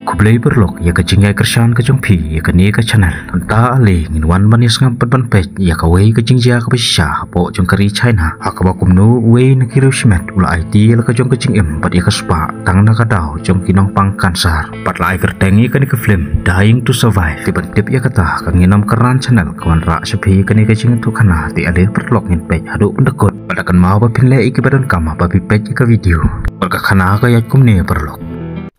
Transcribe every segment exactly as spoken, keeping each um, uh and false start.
Khublei paralok ïa ka jingïaid kyrshan ka jong phi ïa kane ka channel. Mynta ale ngin wan ban ïa sngap pat ban peit ïa kawei ka jingjia kaba shisha hapoh jong ka ri China, ha kaba kumno uwei na ki riew shimet u la aiti ïa la ka jong ka jingim bad ïa ka spah tang na ka daw jong ki nongpang kansar. Bad la ai kyrteng ïa kane ka film Dying to Survive. Te ban tip ïa kata, ka Ngin Ym Kyrpad channel ka wanrah sha phi ïa kane ka jingïathuhkhana. Te ale paralok ngin peit haduh ban da kut. Bad kynmaw ba phin leh ïa kiba donkam haba phi peit ïa ka video. Bad ka khana ka ïaid kumne paralok.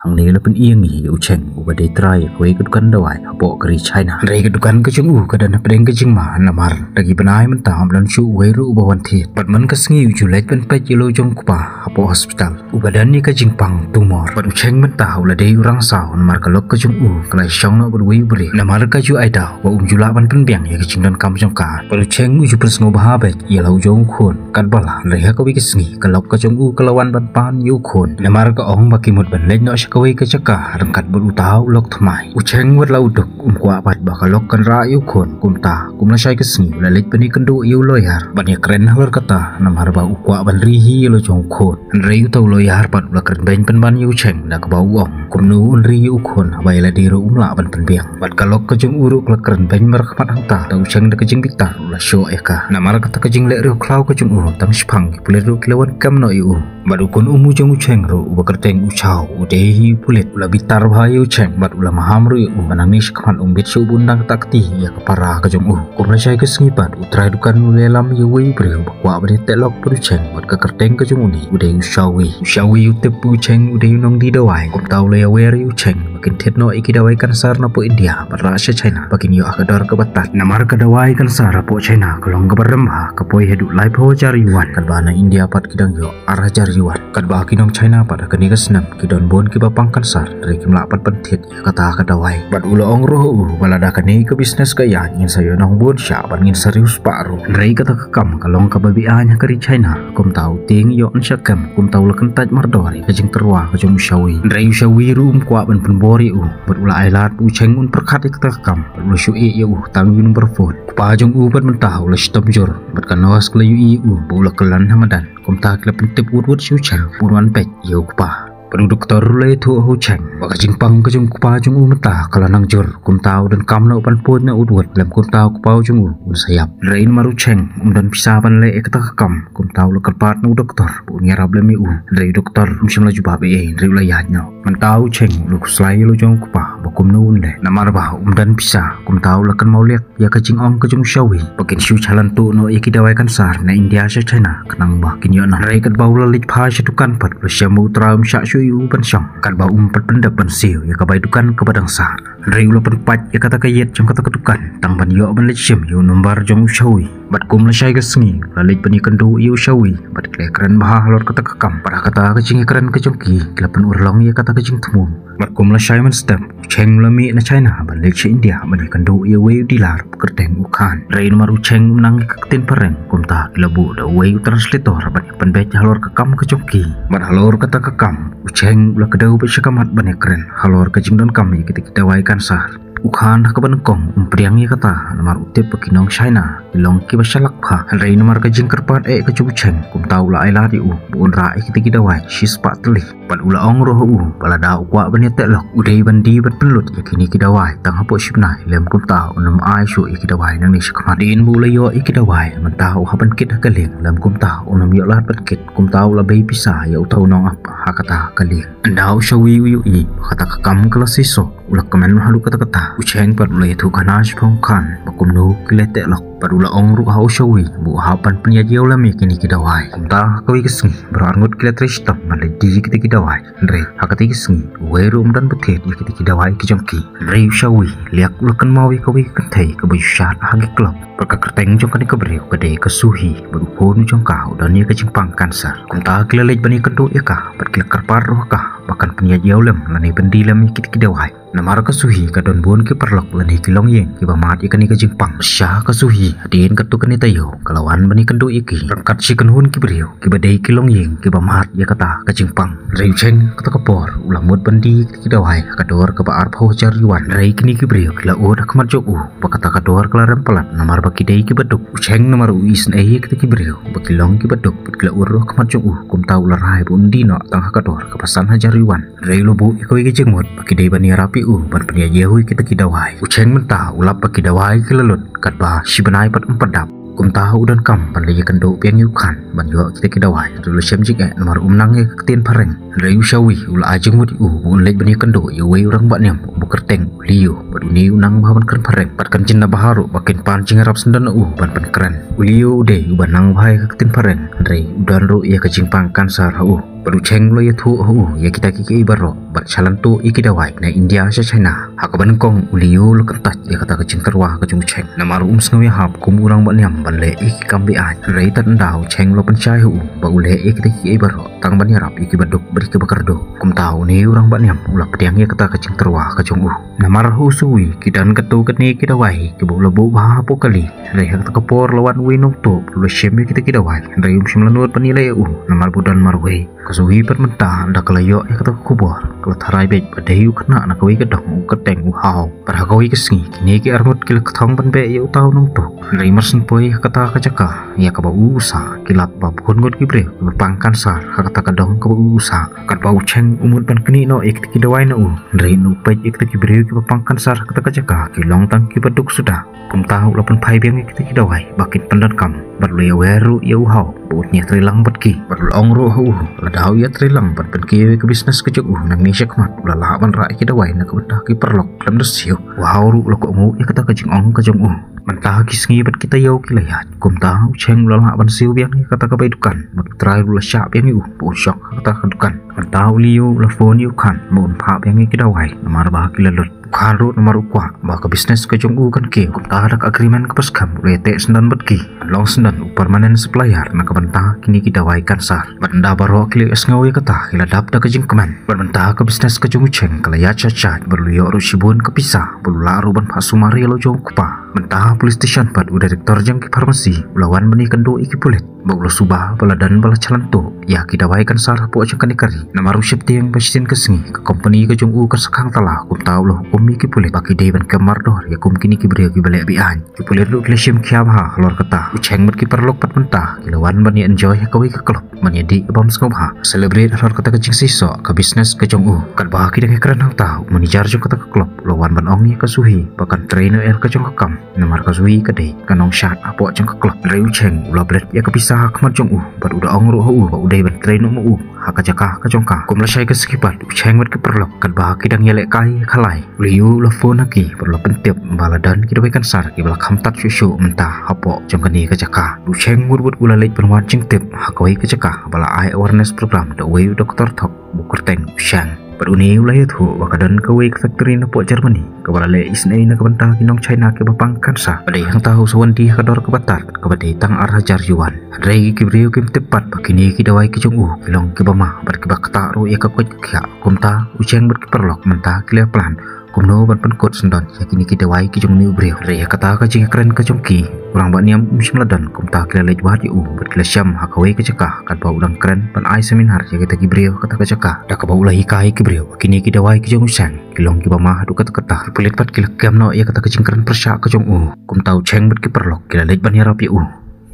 Hangne la pyni ïa u Cheng uba dei trai ïa kawei ka dukan dawai hapoh ka ri China. Hynrei ka dukan ka jong u ka don hapdeng ka jingma namar da ki bnai mynta ym don shuh uwei ruh uba wan thied. Bad man ka sngi u ju leit ban peit ïa la u jong u kpa hapoh hospital uba don ïa ka jingpang tumor. Bad u Cheng mynta u la dei u rangsaw namar ka lok ka jong u ka la shong noh bad uwei u briew. Namar ka ju ai daw ba um ju lah ban pynbiang ïa ka jingdonkam jong ka. Bad u Cheng u ju pynsngewbha beit ïa la u jong u khun. Katba la leit ha kawei ka sngi ka lok ka jong u ka la wan ban pan ïa u khun. Namar ka ong ba ki mut ban leit noh sha kawei ka jaka ryngkat bad uta u lok thymmai. U Cheng wat la u duk um kwah pat ba ka lok kan rah ïa u khun. Kumta kum lashai ka sngi u la leit ban ïakynduh ïa u lawyer ban ïakren halor kata namar ba u kwah ban ri hi ïa la u jong u khun. Hynrei uta u lawyer pat u la kren beiñ pynban ïa u Cheng da kaba u ong kumno un ri ïa u khun haba ïa lade ruh um lah ban pynbiang. Bad ka lok ka jong u ruh ka la kren beiñ markhmat hangta da u Cheng da ka jingbitar u la shoh ïa ka. Namar kata ka jingleh riewkhlaw ka jong u tang shiphang ki pulit ruh ki la wan kem noh ïa u. Bad u khun um u jong u Cheng ruh uba kyrteng u Chow u dei hi u pulit u la bitar bha ïa u Cheng bad u la maham ruh ïa u ba nangne shakhmat um bit shuh ban dang kata kti ïa ka para ka jong u. Kum lashai ka sngi pat u trai dukan u la ïalam ïa uwei u briew ba kwah ban ïateh lok bad u Cheng bad ka kyrteng ka jong une u dei u Shawi. U Shawi u tip u Cheng u dei u nongdie dawai kumta u la ïawer ïa u Cheng ba kin thied noh ïa ki dawai kansar napoh India bad rah sha China ba kin ïoh ha ka dor kaba tad. Namar ka dawai kansar hapoh China ka long kaba rem bha, ka poi haduh laiphew hajar yuan katba na India pat ki dang ïoh ar hajar yuan. Katba ki nong China pat ha kane ka snem ki don bun kiba pang kansar hynrei kim lah pat ban thied ïa kata ka dawai. Bad u la ong ruh u ba lada kane ka business ka ïaid ngin sa ïoh nong bun shah bad ngin sa riewspah ruh. Hynrei kata ka kam ka long kaba beaiñ ha ka ri China. Kumta u tieng ïoh yn shah kem kumta u la kyntait mardor ïa ka jingtyrwa ka jong u Shawi. Hynrei u Shawi ruh um kwah ban pynbor ïa u bad u la ai lad ba u Cheng un pyrkhat ïa kata ka kam bad u la shu ïeh ïa u tang ïa u number phone. U kpa jong u pat mynta u la shitom jur bad ka nurse ka la ïohi ïa u ba u la kyllon ha madan. Kumta ki la pyntip wut wut sha u Cheng ba un wan peit ïa u kpa. Bad u doktor u la ïathuh ha u Cheng ba ka jingpang ka jong u kpa jong u mynta ka la nang jur. Kumta u donkam noh ban pud noh wut wut lem kumta u kpa u jong u un sa ïap. Hynrei namar u Cheng um don pisa ban leh ïa kata ka kam kumta u la kyrpad na u doktor ba un ïarap lem ïa u. Hynrei u doktor um shym la jubab ei ei hynrei u la ïaid noh. Mynta u Cheng u la khuslai ïa la u jong u kpa ba kumno un leh namar ba um don pisa. Kumta u la kynmaw leh ïa ka jingong ka jong u Shawi ba kin shu chalan tuh noh ïa ki dawai kansar na India sha China khnang ba kin ïoh nang. Hynrei katba u la leit phai sha dukan pat u la shem ba u trai um shah shuh ïa u ban shong katba um pat pyndep ban siew ïa ka bai dukan kaba dang sah. Hynrei u la pynpait ïa kata ka ïit jong kata ka dukan tang ban ïoh ban leit shim ïa u number jong u Shawi. Bad kum lashai ka sngi u la leit ban ïakynduh ïa u Shawi bad ki la kren bha halor kata ka kam. Bad ha kata ka jingïakren ka jong ki ki la pynurlong ïa kata ka jingthmu. Bad kum lashai mynstep u Cheng u la mih na China ban leit sha India ban ïakynduh ïa uwei u dealer ba kyrteng u Khan. Hynrei namar u Cheng um nang ïa ka ktien phareng kumta ki la buh da uwei u translator ban ïapynbeit halor ka kam ka jong ki. Bad halor kata ka kam u Cheng u la kdew beit sha ka mat ban ïakren halor ka jingdonkam ïa kita ki dawai kansar. U Khan ha kaba nyngkong um pdiang ïa kata namar u tip ba ki nong China ki long kiba shalak bha. Hynrei namar ka jingkyrpad eh ka jong u Cheng kumta u la ai lad ïa u ba un rah ïa kita ki dawai shispah tylli. Bad u la ong ruh ha u ba lada u kwah ban ïateh lok u dei ban die ban pynlut ïa kine ki dawai tang hapoh shibnai lem kumta un ym ai shuh ïa ki dawai nangne shakhmat. Hadien ba u la ïoh ïa ki dawai mynta u hap ban kit ha ka lieng lem kumta un ym ïoh lad ban kit. Kumta u la bei pisa ïa uta u nongap ha kata ka lieng. Ynda u Shawi u ïohi ba kata ka kam ka la seisoh u la kmen haduh katta katta. U Cheng pat u la ïathuhkhana shaphang u Khan ba kumno ki la teh lok. Bad u la ong ruh ha u Shawi ba u hap ban pynïaid ïew lem ïa kine ki dawai. Kumta ha kawei ka sngi baroh arngut ki la trei shitom ban leit die ïa kita ki dawai. Hynrei ha kata ka sngi uwei ruh um don ba thied ïa kita ki dawai ki jong ki. Hynrei u Shawi leh u la kynmaw ïa kawei ka kynthei kaba ju shad ha ki club. Bad ka kyrteng jong kane ka briew ka dei ka Suhi bad u khun jong ka u don ïa ka jingpang kansar. Kumta ki la leit ban ïakynduh ïa ka bad ki la kyrpad ruh ha ka ba kan pynïaid ïew lem lane pyndie lem ïa kita ki dawai. Namar ka Suhi ka don bun ki paralok lane ki longïing kiba mad ïa kane ka jingpang. Sha ka Suhi hadien katto katne taïew ka la wan ban ïakynduh ïa ki ryngkat shi kynhun ki briew kiba dei ki longïing kiba mad ïa kata ka jingpang. Hynrei u Cheng kata ka por u la mut ban die ïa kita ki dawai ha ka dor kaba arphew hajar yuan. Hynrei kine ki briew ki la ud ha khmat jong u ba kata ka dor ka la rem palat namar ba ki dei kiba duk. U Cheng namar u isynei ïa kita ki briew ba ki long kiba duk bad ki la ud ruh ha khmat jong u kumta u la rai ba un die noh tang ha ka dor kaba san hajar Yuan. Hynrei u la buh ïa kawei ka jingmut ba ki dei ban ïarap ïa u ban pynïaid ïa u ïa kita ki dawai. U Cheng mynta u lap ba ki dawai ki la lut katba shi bnai pat ym pat dap. Kumta u donkam ban leit ïakynduh biang ïa u Khan ban ïoh kita ki dawai. Hynrei u la shem jingeh namar um nang ïa ka ktien phareng. Hynrei u Shawi u la ai jingmut ïa u ba un leit ban ïakynduh ïa uwei u rangbah niam uba kyrteng u Liu. Bad une u nang bha ban kren phareng. Bad kan jin na bha ruh ba kin pan jingïarap syndon ha u ban pynkren. U Liu u dei uba nang bha ïa ka ktien phareng. Hynrei u don ruh ïa ka jingpang kansar ha u. Bad u Cheng u la ïathuh ha u ïa kita kiei kiei baroh bad sha lynti ïa ki dawai na India sha China. Ha kaba nyngkong u Liu u la kyntait ïa kata ka jingtyrwa ka jong u Cheng. Namar um sngew ïahap kum u rangbah niam ban leh ïa ki kam be-aiñ. Hynrei tad ynda u Cheng u la pynshai ha u ba u leh ïa kita kiei baroh tang ban ïarap ïa kiba duk bad ïa kiba kyrduh. Kumta une u rangbah niam u la pdiang ïa kata ka jingtyrwa ka jong u. Namar ha u Shawi ki don katto katne ki dawai kiba u la buh bha hapoh kali. Hynrei ha kata ka por la wan uwei nongtuh bad u la shim ïa kita ki dawai. Hynrei um shym la nud ban ïaleh ïa u namar ba u don marwei. Ka Shawi pat mynta ynda ka la ïoh ïa kata ka khubor ka la tharai beit ba dei u khynnah na kawei ka dong uba kyrteng u Hau. Bad ha kawei ka sngi kine ki arngut ki la kthong ban beh ïa uta u nongtuh. Hynrei mar syn poi ha kata ka jaka ïa kaba u u sah ki lap ba bun ngut ki briew kiba pang kansar ha kata ka dong kaba u u sah. Katba u Cheng u mut ban knieh noh ïa kita ki dawai na u. Hynrei u peit ïa kita ki briew kiba pang kansar ha kata ka jaka ki long tang kiba duk suda. Kumta u la pynphai biang ïa kita ki dawai ba kin pyndonkam bad u la ïawer ruh ïa u Hau ba un ïatreilang bad ki. Bad u la ong ruh ha u lada u ïatreilang ban pynkiew ïa ka business ka jong u nangne shakhmat u la lah ban rah ïa ki dawai na ka bynta ki paralok khlem da siew. U Hau ruh u la kohnguh ïa kata ka jingong ka jong u. Mynta ki sngi bad ki taïew ki la ïaid. Kumta u Cheng u la lah ban siew biang ïa kata ka bai dukan bad u trai ruh u la shah biang ïa u ba un shong ha kata ka dukan. Mynta u Liu u la phone ïa u Khan ba un phah biang ïa ki dawai namar ba ki la lut. U Khan ruh namar u kwah ba ka business ka jong u kan kiew. Kumta da ka agreement kaba skhem u la ïateh syndon bad ki ban long syndon u permanent supplier na ka bynta kine ki dawai kansar. Bad ynda baroh ki la ïohsngew ïa kata ki la dap da ka jingkmen. Bad mynta ka business ka jong u Cheng ka la ïaid shait shait bad u la ïoh ruh shibun ka pisa bad u lah ruh ban phah sumar ïa la u jong u kpa. Mynta ha police station pat u director jong ki pharmacy u la wan ban ïakynduh ïa ki pulit. Ba u la suba ba la don ba la chalan tuh ïa ki dawai kansar hapoh jong kane ka ri. Namar u sheptieng ba shisien ka sngi ka company ka jong u kan sa khang tala, kumta u la hukum ïa ki pulit ba ki dei ban kem mardor ïa kum kine ki briew kiba leh be-aiñ. Ki pulit ruh ki la shim khia bha halor kata. U Cheng bad ki paralok pat mynta ki la wan ban ïa enjoy ha kawei ka club ban ïa dih ka bam sngewbha, celebrate halor kata ka jingseisoh ka business ka jong u. Katba ki dang ïakren hangta u manager jong kata ka club u la wan ban ong ïa ka Suhi ba kan trei noh ïa la ka jong ka kam. Namar ka Suhi ka dei ka nongshad hapoh jong ka club. Hynrei u Cheng u la bret ïa ka pisa ha khmat jong u bad u da ong ruh ha u ba u dei ban trei noh ma u ha ka jaka ka jong ka. Kum lashai ka sngi pat u Cheng bad ki paralok katba ki dang ïalehkai ha khalai, u Liu u la phone ha ki bad u la pyntip ba la don ki dawai kansar kiba la kham tad shuh shuh mynta hapoh jong kane ka jaka. U Cheng wut wut u la leit ban wad jingtip ha kawei ka jaka ba la ai awareness program da uwei u doktor thok ba u kyrteng u Shang. Bad une u la ïathuh ba ka don kawei ka factory napoh Germany kaba la leh isynei na ka bynta ki nong China kiba pang kansar. Ba dei hangta u sa wan die ha ka dor kaba tad kaba dei tang ar hajar yuan. Hynrei ki briew kim tip pat ba kine ki dawai ki jong u ki long kiba ma bad kiba ktah ruh ïa ka koit ka khiah. Kumta u Cheng bad ki paralok mynta ki la plan kumno ban pynkut syndon ïa kine ki dawai ki jong une u briew. Hynrei ha kata ka jingkren ka jong ki, u rangbah niam um shym la don, kumta ki la leit wad ïa u bad ki la shem ha kawei ka jaka katba u dang kren ban ai seminar ïa kita ki briew ha kata ka jaka. Da kaba u la hikai ïa ki briew ba kine ki dawai ki jong u Cheng ki long kiba ma haduh katta katta. Ki pulit pat ki la kem noh ïa kata ka jingkren pyrshah ka jong u. Kumta u Cheng bad ki paralok ki la leit ban ïarap ïa u.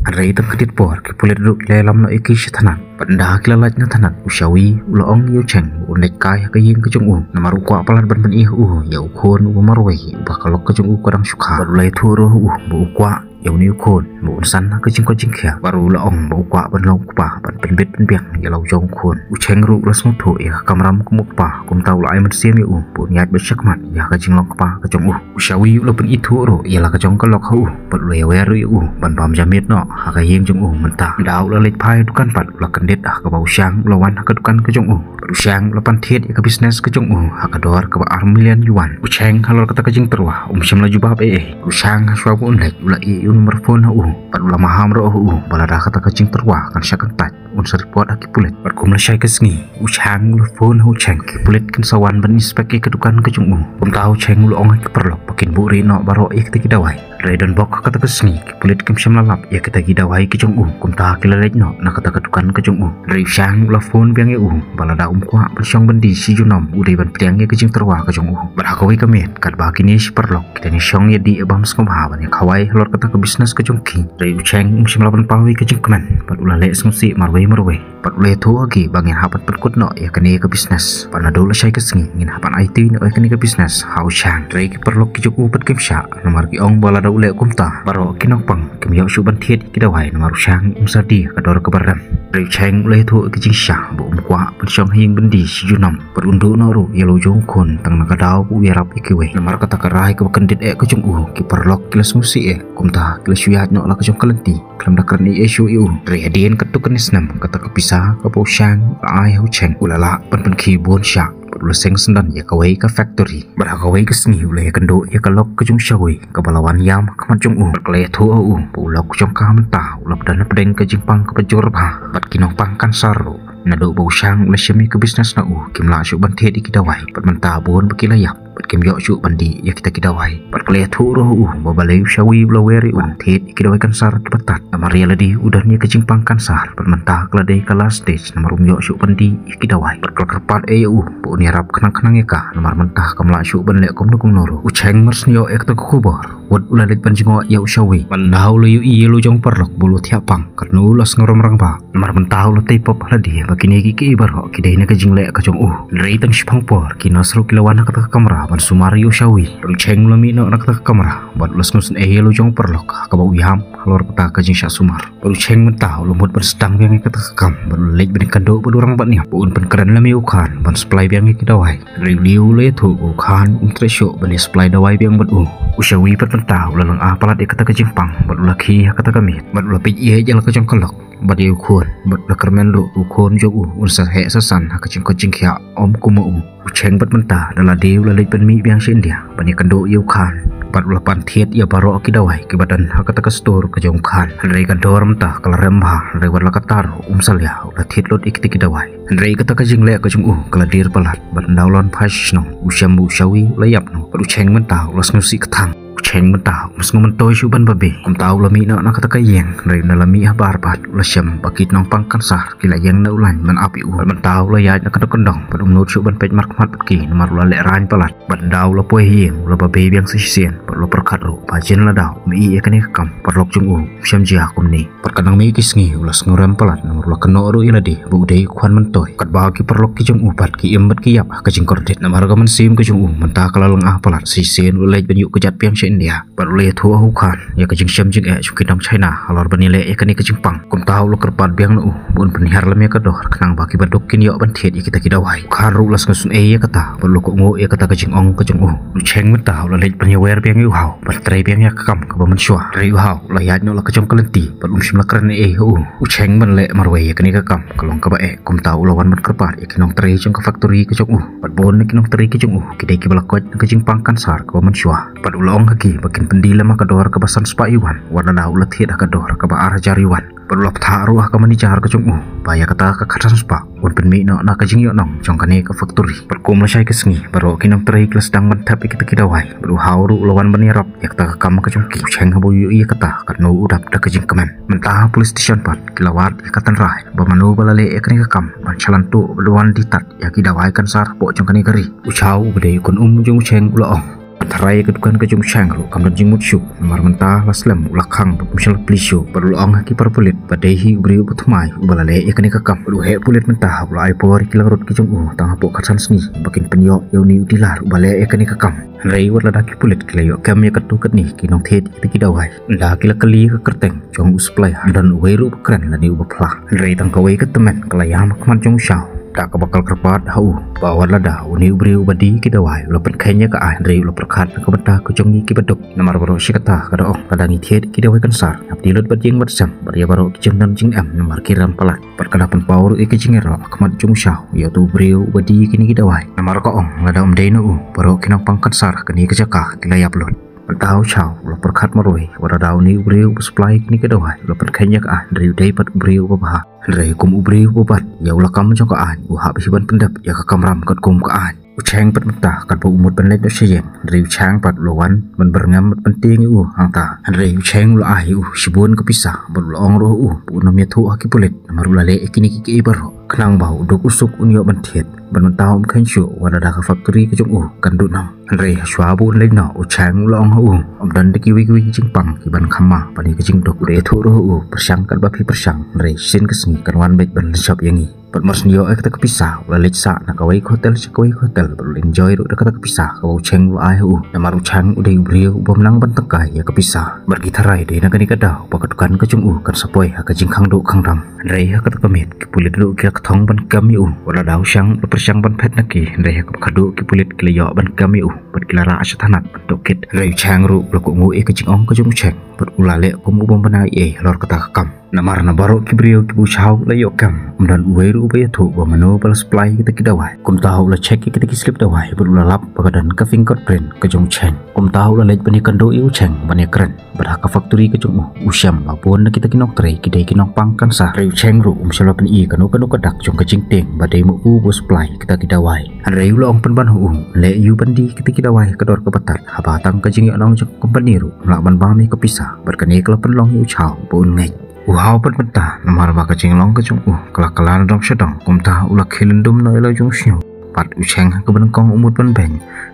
Hynrei tang khyndiat por ki pulit ruh ki la ïalam noh ïa ki sha thanat. Bad ynda ki la lait na thanat u Shawi u la ong ïa u Cheng ba un leit kai ha ka ïing ka jong u namar u kwah palat ban pyni ha u ïa u khun uba marwei uba ka lok ka jong u ka dang shu kha. Bad u la ïathuh ruh ha u ba u kwah ïa une u khun ba un san ha ka jingkoit jingkhiah. Bad ruh u la ong ba u kwah ban long u kpa ban pynbit pynbiang ïa la u jong u khun. U Cheng ruh u la sngewthuh ïa ka kamram kum u kpa, kumta u la ai mynsiem ïa u ba un ïaid beit shakhmat ïa ka jinglong kpa ka jong u. U Shawi u la pynithuh ruh ïa la ka jong ka lok ha u bad u la ïawer ruh ïa u ban bam ja miet noh ha ka ïing jong u mynta. Ynda u la leit phai dukan pat u la kyndit ha kaba u Shang u la wan ha ka dukan ka jong u. Bad u Shang u la pan thied ïa ka business ka jong u ha ka dor kaba ar million yuan. U Cheng halor kata ka jingtyrwa um shym la jubab ei ei. U Shang ha shuwa ba un leit u la ïeh ïa u number phone ha u bad u la maham ruh ha u ba lada kata ka jingtyrwa kan shah kyntait un sa report ha ki pulit. Bad kum lashai ka sngi u Chang u la phone ha u Cheng, ki pulit kin sa wan ban inspect ïa ka dukan ka jong u. Kumta u Cheng u la ong ha ki paralok ba kin buhrieh noh baroh ïa kita ki dawai. Hynrei don bok ha kata ka sngi ki pulit kim shym la lap ïa kita ki dawai ki jong u, kumta ki la leit noh na kata ka dukan ka jong u. Hynrei u Shang u la phone biang ïa u ba lada um kwah ban shong ban die shi junom u dei ban pdiang ïa ka jingtyrwa ka jong u. Bad ha kawei ka miet katba kine shi paralok ki dang ïa shong ïa die bam sngewbha ban ïa khawai halor kata ka business ka jong ki, hynrei u Cheng um shym la pynpaw ïa ka jingkmen bad u la leh sngewsih marwei marwei. Bad u la ïathuh ha ki ba ngin hap ban pynkut noh ïa kane ka business. Bad naduh lashai ka sngi ngin hap ban aiti noh ïa kane ka business ha u Shang. Hynrei ki paralok ki jong u pat kim shah, namar ki ong ba lada u leh kumta baroh ki nongpang kim ïoh shuh ban thied ïa ki dawai, namar u Shang um sa die ha ka dor kaba rem. Hynrei u Cheng u la ïathuh ïa ka jingshisha ba um kwah ban shong ha ïing byndi shi junom. Bad un duh noh ruh ïa la u jong u khun tang na ka daw ba u ïarap ïa kiwei. Namar kata ka rai kaba kyndit eh ka jong u, ki paralok ki la sngewsih eh, kumta ki la shu ïaid noh la ka jong ka lynti khlem da kren ei ei shuh ïa u. Hynrei hadien katto katne snem kata ka pisa kaba u Shang u la ai ha u Cheng u la lah ban pynkhih bun shah bad u la seng syndon ïa kawei ka factory. Bad ha kawei ka sngi u la ïakynduh ïa ka lok ka jong u Shawi kaba la wan ïam ha khmat jong u. Bad ka la ïathuh ha u ba u lok jong ka mynta u la pdeng pdeng ka jingpang kaba jur bha bad ki nongpang kansar ruh, naduh ba u Shang u la shim ïa ka business na u, kim lah shuh ban thied ïa ki dawai. Bad mynta bun ba ki la ïap bad kim ïoh shuh ban die ïa kita ki dawai. Bad ka la ïathuh ruh ha u ba balei u Shawi u la wer ïa u ban thied ïa ki dawai kansar kiba tad, namar ïa lade u don ïa ka jingpang kansar. Bad mynta ka la dei ka last stage, namar um ïoh shuh ban die ïa ki dawai. Bad ka la kyrpad eh ïa u ba un ïarap khnang khnang ïa ka, namar mynta kam lah shuh ban leh kumno kumno ruh. U Cheng mar shu ïoh ïa kata ka khubor, wat u la leit ban jngoh ïa u Shawi. Bad ynda u la ïohi ïa la u jong u paralok ba u la thiah pang, katno u la sngewrem rangbah. Namar mynta u la tei pop ha lade ba kine ki kaei baroh ki dei na ka jingleh ka jong u. Hynrei tang shiphang por ki nurse ruh ki la wan ha kata ka kamra ban sumar ïa u Shawi. Bad u Cheng u la mih noh na kata ka kamra bad u la sngewsynei ïa la u jong u paralok ha kaba u ïam halor kata ka jingshah sumar. Bad u Cheng mynta u la mut ban sdang biang ïa kata ka kam bad u la leit ban ïakynduh bad u rangbah niam ba un pynkren lem ïa u Khan ban supply biang ïa ki dawai. Hynrei u Liu u la ïathuh ba u Khan um treh shuh ban ïa supply dawai biang bad u. U Shawi pat mynta u la lynga palat ïa kata ka jingpang bad u la khie ha kata ka miet bad u la peit ïa la ka jong ka lok bad ïa u khun bad u la kyrmen ruh u khun jong u un sa heh sa san ha ka jingkoit jingkhiah ym kum ma u. U Cheng pat mynta da lade u la leit ban mih biang sha India ban ïakynduh ïa u Khan bad u la pan thied ïa baroh ki dawai kiba don ha kata ka store ka jong u Khan. Hynrei ka dor mynta ka la rem bha, hynrei wat la katta ruh um salia, u la thied lut ïa kita ki dawai. Hynrei kata ka jingleh ka jong u ka la dier palat bad ynda u la wan phai sha shnong u shem ba u Shawi u la ïap noh bad u Cheng mynta u la sngewsih kthang. U Cheng mynta um sngewmyntoi shuh ban babe, kumta u la mih noh na kata ka ïing. Hynrei ynda la mih habar pat u la shem ba ki nongpang kansar ki la ïeng na u lain ban ap ïa u. Bad mynta u la ïaid na ka kyndong bad um nud shuh ban peit markhmat bad ki namar u la lehraiñ palat. Bad ynda u la poi ha ïing u la babe biang sa shisien bad u la pyrkhat ruh ba jin lada um ïeh ïa kane ka kam paralok jong u um shym jia kumne. Bad ka nang mih ki sngi u la sngewrem palat namar u la kynnoh ruh ïa lade ba u dei u khwan myntoi. Katba ki paralok ki jong u pat ki im bad ki ïap ha ka jingkordit namar ka mynsiem ka jong u mynta ka la lynga palat, shisien u la leit ban ïuh kjat biang sha India. Bad u la ïathuh ha u Khan ïa ka jingshem jingeh jong ki nong China halor ban ïaleh ïa kane ka jingpang. Kumta u la kyrpad biang na u ba un pynhiar lem ïa ka dor khnang ba ki baduk kin ïoh ban thied ïa kita ki dawai. U Khan ruh u la sngewsynei ïa kata bad u la kohnguh ïa kata ka jingong ka jong u. U Cheng mynta u la leit ban ïawer biang ïa u Hau ban trei biang ïa ka kam kaba mynshuwa. Hynrei u Hau u la ïaid noh la ka jong ka lynti bad um shym la kren ei ei ha u. U Cheng ban leh marwei ïa kane ka kam ka long kaba eh, kumta u la wan ban kyrpad ïa ki nongtrei jong ka factory ka jong u. Bad bun na ki nongtrei ki jong u ki dei kiba la koit na ka jingpang kansar kaba mynshuwa. Bad u la ong ha ki ba kin pyndie lem ha ka dor kaba san spah yuan wat lada u la thied ha ka dor kaba ar hajar yuan. Bad u la pynthah ruh ha ka manager ka jong u ba ïa kata ka khatsan spah un pynmih noh na ka jingïohnong jong kane ka factory. Bad kum lashai ka sngi baroh ki nongtrei ki la sdang ban thep ïa kita ki dawai bad u Hau ruh u la wan ban ïarap ïa kata ka kam ka jong ki. U Cheng haba u ïohi ïa kata katno u dap da ka jingkmen. Mynta ha police station pat ki la wad ïa ka tynrai ba mano ba la leh ïa kane ka kam ban shalan tuh bad wan die tad ïa ki dawai kansar hapoh jong kane ka ri. U Chau uba dei u khun um jong u Cheng u la ong, tharai ïa ka dukan ka jong u Cheng ruh kam don jingmut shuh namar mynta la slem u la khang bad um shym la plie shuh. Bad u la ong ha ki para pulit ba dei hi u briew uba thymmai uba la leh ïa kane ka kam. Bad u heh pulit mynta u la ai por ïa ki langrut ki jong u tang hapoh khatsan sngi ba kin pynïoh ïa une u dealer uba leh ïa kane ka kam. Hynrei wat lada ki pulit ki la ïoh kem ïa katto katne ki nongthied ïa kita ki dawai, ynda ki la kylli ïa ka kyrteng jong u supplier, don uwei ruh uba kren lane uba phla. Hynrei tang kawei ka tymmen ka la ïam ha khmat jong u Chau da kaba ka la kyrpad ha u ba wat lada une u briew uba die ki dawai u la pynkheiñ ïa ka aiñ, hynrei u la pyrkhat na ka bynta ka jong ngi ki baduk. Namar baroh shi katta ka da ong lada ngi thied ki dawai kansar, hap die lut bad ïing bad sem bad ïa baroh ki jingdon jingem namar ki rem palat. Bad ka da pynpaw ruh ïa ka jingïaroh ha khmat jong u Chau ïa uto u briew uba die kine ki dawai. Namar ka ong lada um dei na u, baroh ki nongpang kansar ha kane ka jaka ki la ïap lut. Bad u Chau u la pyrkhat marwei wat lada une u briew uba supply kine ki dawai u la pynkheiñ ïa ka aiñ, hynrei u dei pat u briew uba bha. Hynrei kum u briew uba bat ïa u lakam jong ka aiñ, u hap hi ban pyndep ïa ka kamram katkum ka aiñ. U Cheng pat mynta katba u mut ban leit noh sha ïing, hynrei u Chang pat u la wan ban byrngem bad ban tieng ïa u hangta. Hynrei u Cheng u la ai ïa u shibun ka pisa bad u la ong ruh ïa u ba un ym ïathuh ha ki pulit namar u la leh ïa kine kiei kiei baroh khnang ba u duk u suk un ïoh ban thied. Bad mynta um kheiñ shuh wat lada ka factory ka jong u kan duh noh. Hynrei hashwa ba un leit noh, u Chang u la ong ha u, ym don da kiwei kiwei ki jingpang kiban kham ma ban ïa ka jingduk. U da ïathuh ruh ha u, pyrshang katba phi pyrshang, hynrei shisien ka sngi kan wan beit ban lynshop ïa ngi. Bad mar shu ïoh ïa kata ka pisa u la leit sah na kawei ka hotel sha kawei ka hotel bad u la enjoy ruh da kata ka pisa kaba u Cheng u la ai ha u. Namar u Chang u dei u briew u bym nang ban tangkai ïa ka pisa. Bad ki tharai dei na kane ka daw ba ka dukan ka jong u kan sa poi ha ka jingkhang duh khang dam. Hynrei ha kata ka miet ki pulit ruh ki la kthong ban kem ïa u. Wat lada u Chang u la pyrshang ban phet na ki, hynrei ha kaba khadduh ki pulit ki la ïoh ban kem ïa u bad ki la rah sha thanat ban tohkit. Hynrei u Chang ruh u la kohnguh ïa ka jingong ka jong u Cheng bad u la leh kum u bym bna ei ei halor kata ka kam. Namar na baroh ki briew kiba u Chang u la ïoh kem, ym don uwei ruh uba ïathuh ba mano ba la supply kita ki dawai. Kumta u la check ïa kita ki slip dawai bad u la lap ba ka don ka fingerprint ka jong u Cheng. Kumta u la leit ban ïakynduh ïa u Cheng ban ïakren. Bad ha ka factory ka jong u, u shem ba bun na kita ki nongtrei ki dei ki nongpang cancer. Hynrei u Cheng ruh um shym la pyni kano kano ka dak jong ka jingtieng ba dei ma u ba u supply kita ki dawai. Hynrei u la ong pynban ha u, leh ïa u ban die kita ki dawai ha ka dor kaba tad, haba tang ka jingïohnong jong ka company ruh ym lah ban bam ïa ka pisa. Bad kane ka la pynlong ïa u Chang ba un ngeit. U Hau pat mynta namar ba ka jinglong ka jong u ka la kylla na dong sha dong, kumta u la khie lyndum noh ïa la u jong u shñiuh. Bad u Cheng ha kaba nyngkong u mut ban beiñ,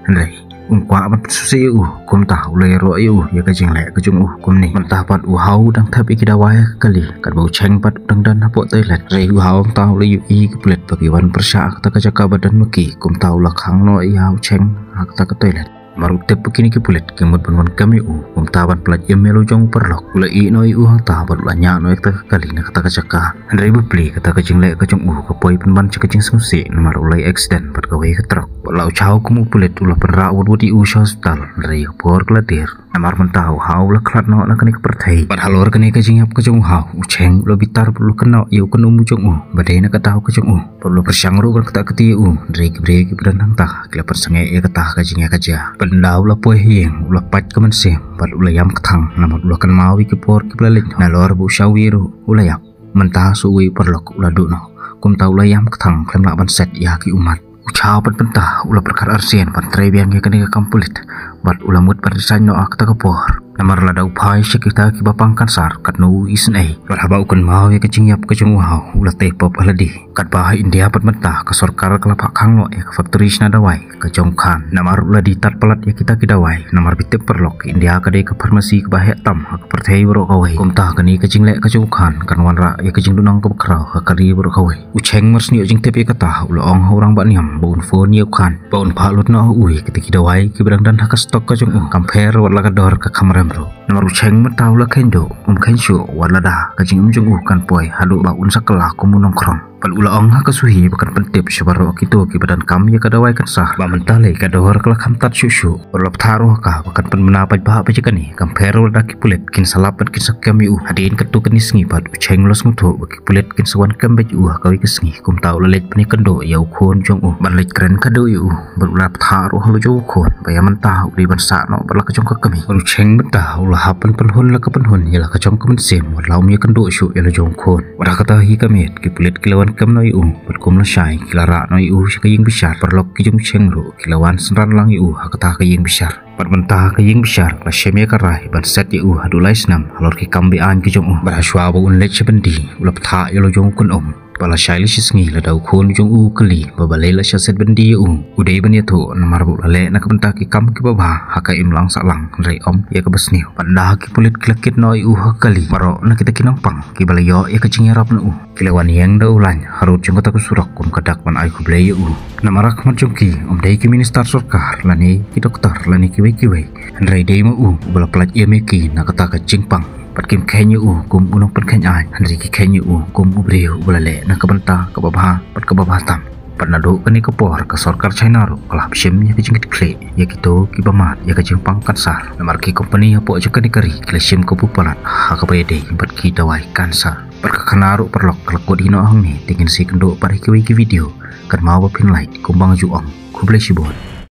hynrei um kwah ban pynsngewsih ïa u, kumta u la ïaroh ïa u ïa ka jingleh ka jong u kumne. Mynta pat u Hau u dang thep ïa ki dawai ha ka kali, katba u Cheng pat u dang don hapoh toilet. Hynrei u Hau mynta u la ïohi ïa ki pulit ba ki wan pyrshah ha kata ka jaka ba don ma ki, kumta u la khang noh ïa u Cheng ha kata ka toilet. Namar u tip ba kine ki pulit ki mut ban wan kem ïa u, kumta ban pyllait im ïa la u jong u paralok. U la ïeh noh ïa u hangta bad u la ñiah noh ïa kata ka kali na kata ka jaka. Hynrei bapli kata ka jingleh ka jong u ka poi pynban sha ka jingsngewsih namar u la ïa accident bad kawei ka trok. Wat la u Chang kum u pulit u la pynrah wut wut ïa u sha hospital, hynrei ka por ka la dier. Namar mynta u Hau u la khlad noh na kane ka pyrthei. Bad halor kane ka jingïap ka jong u Hau, u Cheng u la bitar bad u la kynnoh ïa u kynum u jong u ba dei na ka daw ka jong u. Bad u la pyrshang ruh ban ktah kti ïa u, hynrei ki briew kiba don hangta ki la pynsangeh ïa kata ka jingïakajia. Bad ynda u la poi ha ïing u la pait ka mynsiem bad u la ïam kthang namar u la kynmaw ïa ki por kiba la leit noh. Nalor ba u Shawi ruh u la ïap, mynta sa uwei u paralok u la duh noh. Kumta u la ïam kthang khlem lah ban set ïa ki ummat. U Chang pat mynta u la pyrkhat arsien ban trei biang ïa kane ka kam pulit bad u la mut ban resign noh ha kata ka por. Namar lada u phai sha kita kiba pang cancer katno u isynei. Bad haba u kynmaw ïa ka jingïap ka jong u Hau u la tei pop ha lade. Katba ha India pat mynta ka sorkar ka la phah khang noh ïa ka factory shna dawai ka jong u Khan. Namar u la die tad palat ïa kita ki dawai. Namar phi tip paralok, India ka dei ka pharmacy kaba heh tam ha ka pyrthei baroh kawei. Kumta kane ka jingleh ka jong u Khan kan wanrah ïa ka jingduhnong kaba khraw ha ka ri baroh kawei. U Cheng mar shu ïoh jingtip ïa kata u la ong ha u rangbah niam ba un phone ïa u Khan ba un phah lut noh ha u ïa kita ki dawai kiba dang don ha ka stock ka jong u, kam pher wat la ka dor ka kham rem ruh. Namar u Cheng mynta u la kheiñ duh, um kheiñ shuh wat lada ka jingim jong u kan poi haduh ba un sa kylla kum u nongkhrong. Bad u la ong ha ka suhi ba kan pyntip sha baroh kito kiba donkam ïa ka dawai cancer ba mynta lei ka dor ka la kham tad shuh shuh. Bad u la bthah ruh ha ka ba kan pynbna paidbah ba ïa kane kam pher wat lada ki pulit kin sa lap bad kin sa kem ïa u. Hadien katto katne sngi pat u Cheng u la sngewthuh ba ki pulit kin sa wan kem beit ïa u ha kawei ka sngi. Kumta u la leit ban ïakynduh ïa u khun jong u ban leit kren khadduh ïa u. Bad u la bthah ruh ha la jong u khun ba ïa mynta u dei ban sah noh bad la ka jong ka kmie. Bad u Cheng mynta u la hap ban pynhun la ka pynhun ïa la ka jong ka mynsiem wat la um ïakynduh shuh ïa la jong u khun. Wat ha kata hi ka miet ki pulit ki la wan kem noh ïa u bad kum lashai ki la rah noh ïa u sha ka ïing bishar. Paralok ki jong u Cheng ruh ki la wan synran lang ïa u ha kata ka ïing bishar. Bad mynta ka ïing bishar ka la shim ïa ka rai ban set ïa u haduh lai snem halor ki kam be-aiñ ki jong u. Bad hashwa ba un leit sha byndi u la bthah ïa la jong u kynum ba lashai lashisngi lada u khun jong u u kylli ba balei la shah set byndi ïa u, u dei ban ïathuh namar ba u la leh na ka bynta ki kam kiba bha ha ka imlang sahlang, hynrei ym ïa kaba sniew. Bad ynda ki pulit ki la kit noh ïa u ha ka kali, baroh na kita ki nongpang kiba la ïoh ïa ka jingïarap na u ki la wan ïeng da u lain harud jong kata ka surok kum ka dak ban ai khublei ïa u. Namar ha khmat jong ki ym dei ki minister sorkar lane ki doktor lane kiwei kiwei, hynrei dei ma u uba la pyllait im ïa ki na kata ka jingpang. Bad kim kheiñ ïa u kum u nongpynkheiñ aiñ, hynrei ki kheiñ ïa u kum u briew uba la leh na ka bynta kaba bha bad kaba bha tam. Bad naduh kane ka por ka sorkar China ruh ka la hap shim ïa ka jingkitkhlieh ïa kito kiba mad ïa ka jingpang cancer. Namar ki company hapoh jong kane ka ri ki la shim kabu palat ha kaba ïadei bad ki dawai cancer. Bad ka khana ruh paralok ka la kut hi noh hangne, te ngin sa ïakynduh pat ha kiwei ki video. Kynmaw ba phin like kumba nga ju ong. Khublei shibun.